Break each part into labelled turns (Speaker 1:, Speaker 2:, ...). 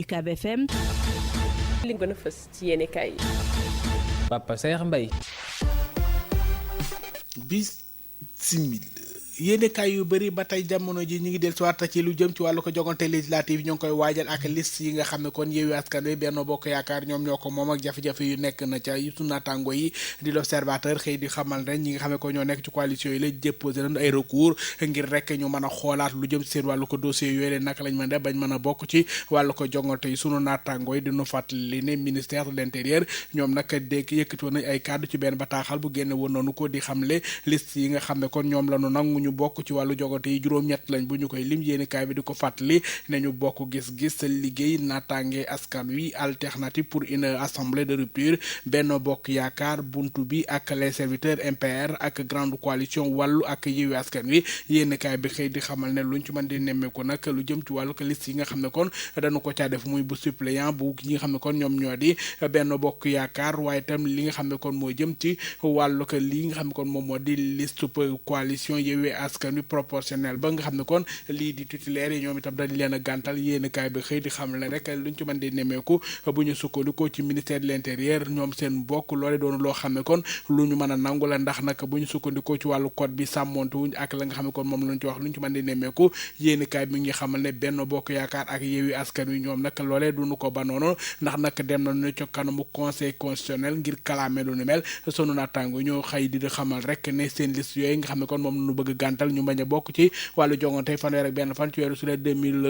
Speaker 1: UCAB FM.
Speaker 2: li gën a fës ci yéene kaay yi.
Speaker 3: Papa Saer Mbaye.
Speaker 4: Bismillah. yéene kaay yu bëri ba tey jamono ji ñu ngi del siwaat ci lu jëm ci wàllu ko jogante législative ñoo ngi koy waajal ak liste yi nga xam ne kon Yewwi Askan Wi Benno Bokk Yaakaar ñoom ñoo ko moom ak jafe-jafe yu nekk na ca yu sunu naataango yi di l'Observateur xëy di xamal ne ñi nga xam ne ko ñoo nekk ci coalition yi la déposé nañ ay recours ngir rek ñu mën a xoolaat lu jëm ci seen wàllu ko dossier yooyu leen naka lañ mën def bañ mën a bokk ci wàllu ko jogante yi sunu naataango yi dinu fàttali ne ministère de l'intérieur ñoom nag dégg yëkkati woon nañ ay kàddu ci benn bataaxal bu génne woon noonu ko di xamle liste yi nga xam ne kon ñoom la ñu nangu ñu bokk ci wàllu jogante yi juróom-ñett lañ bu ñu koy lim yéeni kaay bi di ko fàttali ne ñu bokk gis-gis liggéey naataange askan wi alternative pour une assemblée de rupture Benno Bokk Yaakaar buntu bi ak les serviteurs MPR ak grande coalition wàllu ak Yewwi Askan Wi yéeni kaay bi xëy di xamal ne luñ ci mën di nemmeeku nag lu jëm ci wàllu ko liste yi nga xam ne kon dañu ko caa def muy bu suppléant bu ñi nga xam ne kon ñoom ñoo di Benno Bokk Yaakaar waaye itam li nga xam ne kon moo jëm ci wàllu ko lii nga xam ne kon moom moo di liste coalition Yewwi Askan Wi proportionnel ba nga xam ne kon lii di titulaire yi ñoom itam dañ leen a gàntal yéeni kaay bi xëy di xam ne rek luñ ci mën di nemmeeku bu ñu sukkandikoo ci ministère de l'intérieur ñoom seen bokk loole doonu loo xam ne kon lu ñu mën a nangu la ndax nag bu ñu sukkandikoo ci wàllu code bi sàmmonte wuñ ak la nga xam ne kon moom lañ ci wax luñ ci mën di nemmeeku yéeni kaay bi ngi xamal ne Benno Bokk Yaakaar ak Yewwi Askan Wi ñoom nag loolee duñu ko ba noonu ndax nag dem nañu ca kanamu conseil constitutionnel ngir kalaame lu ni mel sunu naataango ñoo xëy di xamal rek ne seen liste yooyu nga xam ne kon moom lañu bëgg gàntal ñu bañ a bokk ci wàllu jongante fanweer ak benn fan ci weeru sulet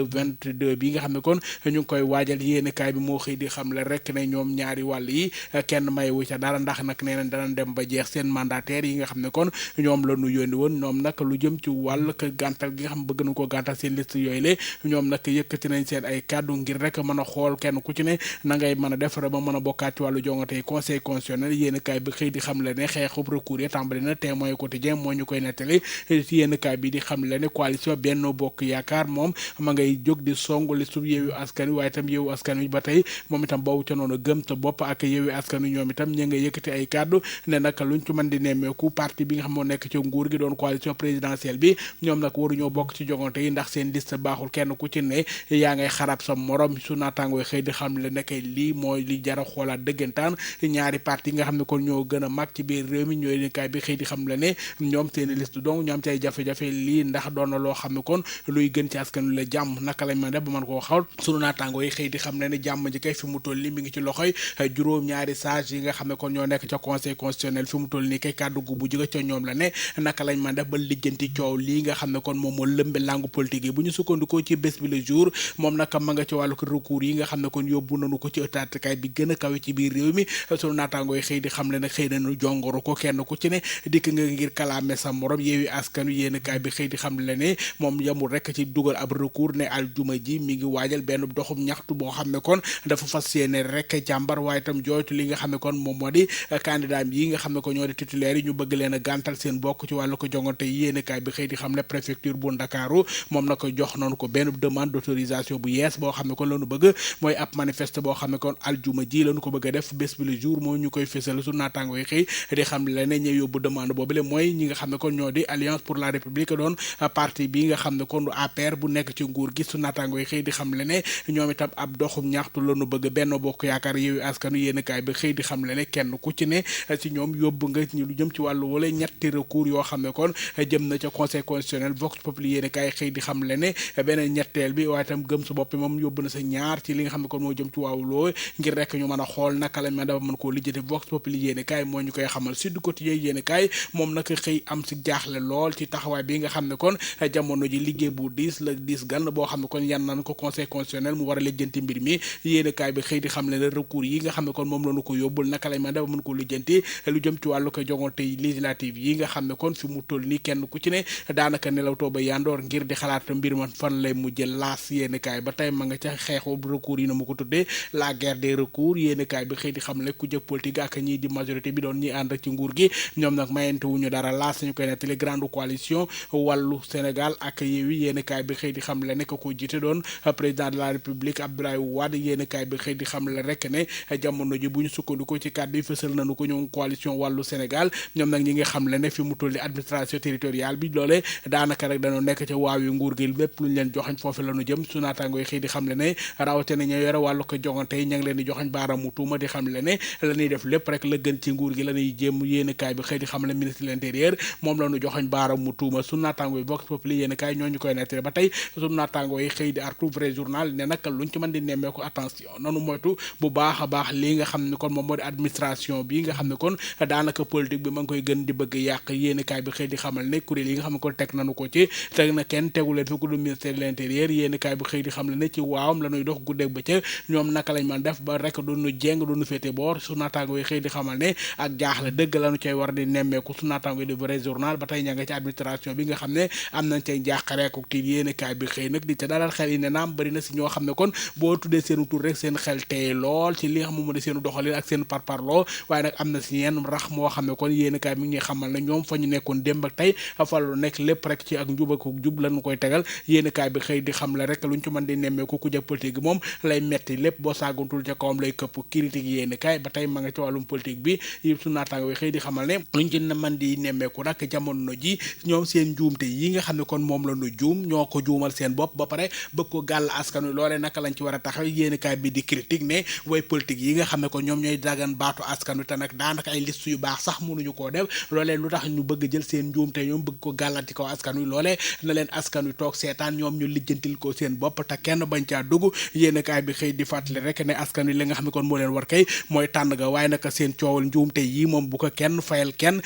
Speaker 4: 2022 bi nga xam ne kon ñu ngi koy waajal yéeni kaay bi moo xëy di xam le rek ne ñoom ñaari wàll yi kenn mayewu ca dara ndax nag nee nañ danañ dem ba jeex seen mandataire yi nga xam ne kon ñoom la ñu yónni woon ñoom nag lu jëm ci wàll ka gàntal gi nga xam bëgg nañ ko gàntal seen liste yooyu le ñoom nag yëkkati nañ seen ay kàddu ngir rek mën a xool kenn ku ci ne na ngay mën a def ba mën a bokkaat ci wàllu jongante yi conseil constitutionnel yéeni kaay bi xëy di xam le ne xeexub recours yi tàmbali na Témoin Quotidien moo ñu koy nettali ci yéeni kaay bi di xam le ne coalition Benno Bokk Yaakaar moom ma ngay jóg di song li sub Yewwi Askan Wi waaye itam Yewwi Askan Wi ba tey moom itam boobu ca noonu gëm sa bopp ak Yewwi Askan Wi ñoom itam ña nga yëkkati ay kàddu ne nag luñ ci mën di nemmeeku parti bi nga xam moo nekk ci nguur gi doon coalition présidentielle bi ñoom nag waruñoo bokk ci jogante yi ndax seen liste baaxul kenn ku ci ne yaa ngay xarab sa morom su naataangooy xëy di xam le nekk lii mooy li jara xoolaat dëggantaan ñaari parti nga xam ne kon ñoo gën a mag ci biir réew mi ñooy nekkaay bi xëy di xam le ne ñoom seen liste donc ñoom ci ay jafe-jafe lii ndax doon na loo xam ne kon luy gën ci askan wi la jàmm naka lañ mën def ba mën koo xaw sunu naataangoo yi xëy di xam ne jàmm ji kay fi mu toll nii mi ngi ci loxoy juróom-ñaari sage yi nga xam ne kon ñoo nekk ca conseil constitutionnel fi mu toll nii kay kàddu gu bu jóge ca ñoom la ne naka lañ mën def ba lijjanti coow lii nga xam ne kon moom moo lëmbe langue politique yi bu ñu sukkandikoo ci bés bi le jour moom naka ma nga ci wàllu ko recours yi nga xam ne kon yóbbu nañu ko ci ëttaatekaay bi gën a kawe ci biir réew mi sunu naataangoo yi xëy di xam le ne xëy nañu jongoru ko kenn ku ci ne dikk nga ngir kalaame sa morom Yewwi Askan Wi yéen kaay bi xëy di xam le ne moom yamul rek ci dugal ab recours ne aljuma ji mi ngi waajal benn doxum ñaxtu boo xam ne kon dafa fas yéene rek càmbar waaye itam jooytu li nga xam ne kon moom moo di candidat yi nga xam ne ko ñoo di titulaire yi ñu bëgg leen a gàntal seen bokk ci wàllu ko jongante yi yéen kaay bi xëy di xam ne préfecture bu Ndakaaru moom na ko jox noonu ko benn demande d'autorisation bu yees boo xam ne kon lañu bëgg mooy ab manifeste boo xam ne kon aljuma ji lañu ko bëgg a def bés bi le jour moo ñu koy fésal su naataango yi xëy di xam le ne ñu yóbbu demande boobu le mooy ñi nga xam ne kon ñoo di Alliance pour la République doon parti bi nga xam ne kon APR bu nekk ci nguur gi su naataango yi xëy di xam le ne ñoom itam ab doxum ñaxtu lañu bëgg Benno Bokk Yaakaar Yewwi Askan Wi yéen kaay bi xëy di xam le ne kenn ku ci ne ci ñoom yóbbu nga ñu lu jëm ci wàllu wala ñetti recours yoo xam ne kon jëm na ca conseil constitutionnel Vox Populi yéen kaay xëy di xam le ne beneen ñetteel bi waaye itam gëm sa bopp moom yóbbu na sa ñaar ci li nga xam ne kon moo jëm ci waaw loo ngir rek ñu mën a xool naka lañ mën dafa mën koo lijjati Vox Populi yéen kaay moo ñu koy xamal Sud Quotidien yéen kaay moom nag xëy am si jaaxle lool ci taxawaay bi nga xam ne kon jamono ji liggéey bu diis la diis gan boo xam ne kon yan nañ ko conseil constitutionnel mu war a lijjanti mbir mi yéen kaay bi xëy di xam le ne recours yi nga xam ne kon moom lañu ko yóbbul naka lañ mën dafa mën ko lijjanti lu jëm ci wàllu ko jongante législative yi nga xam ne kon fi mu toll nii kenn ku ci ne daanaka nelaw too ba yandoor ngir di xalaat mbir man fan lay mujjee laas yéen kaay ba tey ma nga ca xeexu recours yi na mu ko tuddee la guerre des recours yéen kaay bi xëy di xam ne ku jëkk politique ak ñii di majorité bi doon ñi ànd ak ci nguur gi ñoom nag mayente wuñu dara laas ñu koy nettali grande coalition coalition wàllu Sénégal ak Yewwi yéenekaay bi xëy di xam le ne ko jiite doon président de la République Abdoulaye Wade yéenekaay bi xëy di xam le rek ne jamono ji bu ñu sukkandikoo ci kàddu yi fësal nañu ko ñoom coalition wàllu Sénégal ñoom nag ñi ngi xam le ne fi mu toll ni administration territoriale bi loole daanaka rek dañoo nekk ca waaw yu nguur gi lépp lu ñu leen joxañ foofu la ñu jëm su naataangoo yi xëy di xam le ne rawatina ñu yore wàllu ko jongante yi ña ngi leen di joxañ baaraamu tuuma di xam le ne la ñuy def lépp rek la gën ci nguur gi la ñuy jéem yéenekaay bi xëy di xam le ministre de l'intérieur moom la ñu joxañ baaraamu tuuma su naataangoo yi Vox Populi yéenekaay ñoo ñu koy nettali ba tey su naataangoo yi xëy di artu vrai journal ne nag luñ ci mën di nemmee ko attention nanu moytu bu baax a baax lii nga xam ne kon moom moo di administration bi nga xam ne kon daanaka politique bi ma ngi koy gën di bëgg yàq yéenekaay bi xëy di xamal ne kuréel yi nga xam ne kon teg nañu ko ci teg na kenn tegu leen fi ku du ministère de l'intérieur yéenekaay bi xëy di xam ne ci waawam la ñuy dox guddeeg bëccëg ñoom naka lañ mën def ba rek doonu jéng doonu féete boor su naataango yi xëy di xamal ne ak jaaxle dëgg lañu cay war di nemmeeku su naataango yi di vrai journal ba tey ña nga ci administration bi nga xam ne am nañ cay njàqareeku tiit yéenekaay bi xëy nag di ca dalal xel yi ne naam bëri na si ñoo xam ne kon boo tuddee seenu tur rek seen xel tey lool ci li nga xam moom moo di seenu doxalin ak seen parparloo waaye nag am na si yenn rax moo xam ne kon yéenekaay mi ngi xamal ne ñoom fa ñu nekkoon démb ak tey fa lu nekk lépp rek ci ak njub ak jub lañu koy tegal yéenekaay bi xëy di xam la rek luñ ci mën di nemmeeku ku jëg politique gi moom lay metti lépp boo saagantul ca kawam lay këpp critique yéenekaay ba tey ma nga ci wàllum politique bi yëpp su naataango yi xëy di xamal ne luñ ci mën di nemmeeku nag jamono ji ñoom seen njuumte yi nga xam ne kon moom la ñu juum ñoo ko juumal seen bopp ba pare bëgg ko gàll askan wi loolee naka lañ ci war a taxaw yéenekaay bi di critique ne way politique yi nga xam ne kon ñoom ñooy dagan baatu askan wi te nag daanaka ay liste yu baax sax mënuñu koo def loolee lu tax ñu bëgg jël seen njuumte ñoom bëgg ko gàllati kaw askan wi loolee na leen askan wi toog seetaan ñoom ñu lijjantil ko seen bopp te kenn bañ caa dugg yéenekaay bi xëy di fàttali rek ne askan wi li nga xam ne kon moo leen war kay mooy tànn ga waaye naka seen coowal njuumte yi moom bu ko kenn fayal kenn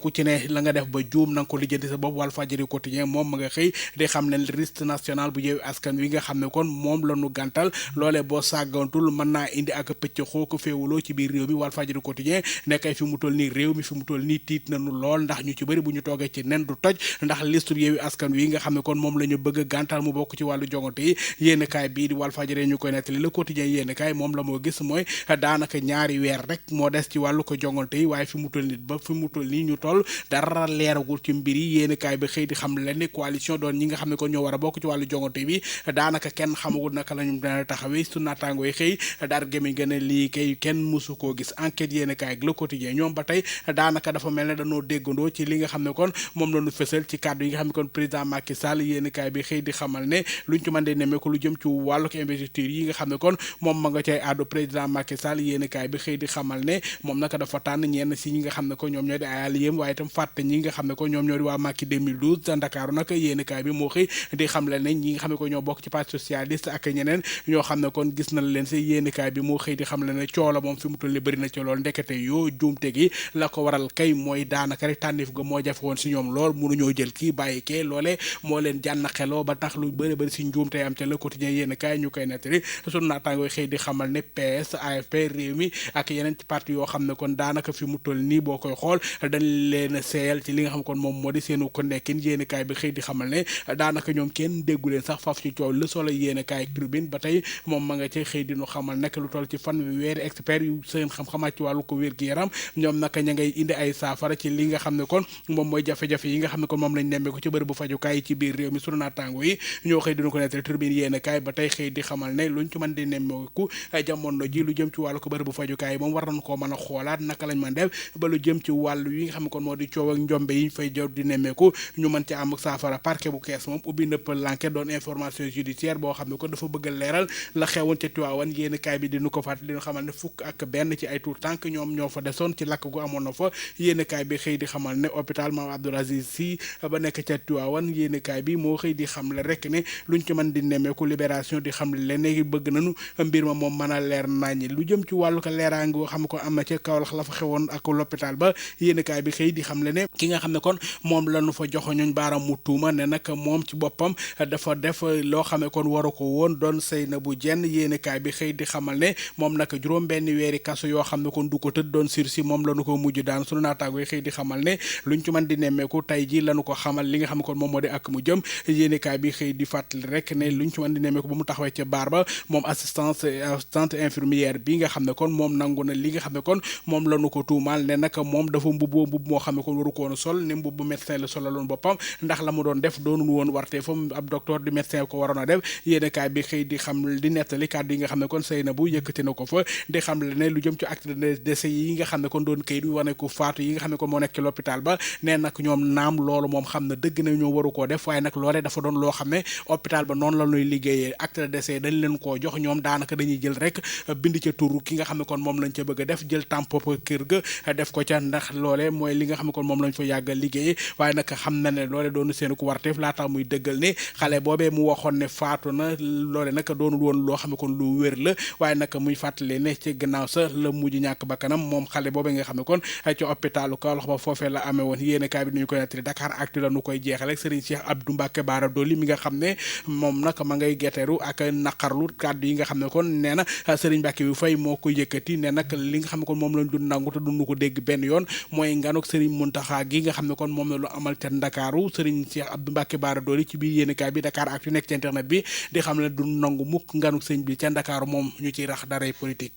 Speaker 4: ku ci ne la nga def ba juum na nga ko lijjanti sa bopp Walfadjri quotidien moom ma nga xëy di xam ne liste nationale bu Yewwi Askan Wi nga xam ne kon moom la ñu gàntal loolee boo sàggantul mën naa indi ak pëcc xoo ko féewuloo ci biir réew mi Walfadjri quotidien nekkay fi mu toll nii réew mi fi mu toll nii tiit nañu lool ndax ñu ci bëri bu ñu toogee ci nen du toj ndax liste Yewwi Askan Wi nga xam ne kon moom la ñu bëgg gàntal mu bokk ci wàllu jongante yi yéenekaay bii di Walfadjri ñu koy nettali le quotidien yéenekaay moom la moo gis mooy daanaka ñaari weer rek moo des ci wàllu ko jongante yi waaye fi mu toll nit ba fi mu toll nii ñu toll dara leeragul ci mbir yi yéenekaay bi xëy di xam leen ni coalition doon ñi nga xam ne kon ñoo war a bokk ci wàllu jongante bi daanaka kenn xamagul naka la ñu dana taxawee su naataangoo yi xëy dar gémiñ gën a lii kay kenn musu koo gis enquête yéenekaay ak le quotidien ñoom ba tey daanaka dafa mel ne dañoo déggandoo ci li nga xam ne kon moom la ñu fësal ci kàddu yi nga xam ne kon président Macky Sall yéenekaay bi xëy di xamal ne luñ ci mën de nemmeeku lu jëm ci wàllu ko investiture yi nga xam ne kon moom ma nga cay àddu président Macky Sall yéenekaay bi xëy di xamal ne moom naka dafa tànn ñenn si ñi nga xam ne ko ñoom ñoo di ay alliés waaye itam fàtte ñi nga xam ne ko ñoom ñoo di waa Macky 2012 te Ndakaaru nag yéenekaay bi moo xëy di xam le ne ñi nga xam ne ko ñoo bokk ci parti socialiste ak ñeneen ñoo xam ne kon gis na leen si yéenekaay bi moo xëy di xam le ne coola moom fi mu toll ni bëri na ci lool ndekete yoo juumte gi la ko waral kay mooy daanaka rek tànnif ga moo jafe woon si ñoom lool mënuñoo jël kii bàyyi kee loole moo leen jànn xeloo ba tax lu bëri bëri si njuumte am ca le quotidien yéenekaay ñu koy nettali sunu naataangoo xëy di xamal ne PS AFP Rewmi ak yeneen ci parti yoo xam ne kon daanaka fi mu toll nii boo koy xool dañ leen seeyal ci li nga xam kon moom moo di seenu ko nekkin yéenekaay bi xëy di xamal ne daanaka ñoom kenn déggu leen sax faf ci coow Le Soleil yéenekaay ak Tribune ba tey moom ma nga ci xëy di nu xamal nekk lu toll ci fan weeri expert yu seen xam-xamaat ci wàllu ko wér-gi-yaram ñoom naka ña ngay indi ay saafara ci li nga xam ne kon moom mooy jafe-jafe yi nga xam ne kon moom lañ nemmee ko ci bërëb bu fajukaay yi ci biir réew mi sunu naataango yi ñoo xëy dina ko nettali Tribune yéenekaay ba tey xëy di xamal ne luñ ci mën di nemmeeku jamono ji lu jëm ci wàllu ko bërëb bu fajukaay yi moom war nañ koo mën a xoolaat naka lañ mën def ba lu jëm ci wàllu yi nga xam ne kon moo di coow ak njombe yi ñu fay jot di nemmeeku ñu mën ci am saafara parquet bu kees moom ubbi nëpp l'enquête doon information judiciaire boo xam ne kon dafa bëgg a leeral la xewoon ca Tivaouane yéenekaay bi dinu ko fàttali dinu xamal ne fukk ak benn ci ay tout tànk ñoom ñoo fa desoon ci lakk gu amoon na fa yéenekaay bi xëy di xamal ne hôpital Mame Abdou Aziz Sy ba nekk ca Tivaouane yéenekaay bi moo xëy di xam le rek ne luñ ci mën di nemmeeku libération di xam le ne bëgg nañu mbir ma moom mën a leer naññi lu jëm ci wàllu ko leeraange goo xam ne ko am na ca Kaolack la fa xewoon ak l'hôpital ba yéenekaay bi xëy di xam le ne ki nga xam ne kon moom lañu fa joxoñuñ baaraam mu tuuma ne nag moom ci boppam dafa def loo xam ne kon waru ko woon doon Seynabou Diène yéenekaay bi xëy di xamal ne moom nag juróom benn weeri kaso yoo xam ne kon du ko tëdd doon sursis moom lañu ko mujj daan sunu naataango yi xëy di xamal ne luñ ci mën di nemmeeku tey ji lañu ko xamal li nga xam ne kon moom moo di ak mu jëm yéenekaay bi xëy di fàttali rek ne luñ ci mën di nemmeeku ba mu taxawee ca baar ba moom assistante infirmière bi nga xam ne kon moom nangu na li nga xam ne kon moom lañu ko tuumaal ne nag moom dafa mbubboo mbubb moo xam ne kon waru ko woon sol ne mbubb médecin médecin la solaloon boppam ndax la mu doon def doonul woon warte fa ab docteur du médecin ko waroon a def yéenekaay bi xëy di xam di nettali kàddu yi nga xam ne kon Seynabou yëkkati na ko fa di xam ne lu jëm ci acte de décès yi nga xam ne kon doon kayit wane ko faatu yi nga xam ne kon moo nekk ci l'hôpital ba nee nag ñoom naam loolu moom xam na dëgg na ñoo waru koo def waaye nag loolee dafa doon loo xam ne hôpital ba noonu la ñuy liggéeyee acte de décès dañ leen koo jox ñoom daanaka dañuy jël rek bind ca turu ki nga xam ne kon moom lañ ca bëgg a def jël tampo kër ga def ko ca ndax loole mooy li nga xam ne kon moom lañ fa yàgg liggéeyee waaye nag xam na ne loole doonu seen ko warteef laata muy dëggal ne xale boobee mu waxoon ne faatu na loole nag doonul woon loo xam ne kon lu wér la waaye nag muy fàttali ne ci gannaaw sa la mujj ñàkk bakkanam moom xale boobee nga xam ne kon ci hôpitalu Kaolack ba foofee la amee woon yéene kaay bi nuñu koy nettali Dakar Actu la nu koy jeexal ak Serigne Cheikh Abdou Mbacké Bara Dolly mi nga xam ne moom nag ma ngay getteeru ak naqarlu kàddu yi nga xam ne kon nee na Serigne Mbacké bi Faye moo ko yëkkati ne nag li nga xam ne kon moom lañ dund nangu te dund ko dégg benn yoon mooy nganuk Serigne Mountakha gi nga xam ne kon moom la lu amal ca Ndakaaru Serigne Cheikh Abdou Mbacké Bara Dolly ci biir yéene kaay bi Dakar Actu nekk ci internet bi di xam ne du nangu mukk nganuk sëñ bi ca Ndakaaru moom ñu ciy rax daray politique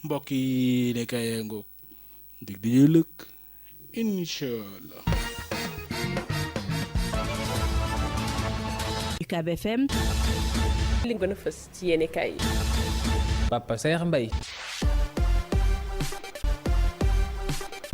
Speaker 4: mbokk yi ne kay ngoog dig di lëkk inshallah.
Speaker 1: UCAB FM
Speaker 2: li gën a fës ci yéenekaay yi
Speaker 3: Papa Saer Mbaye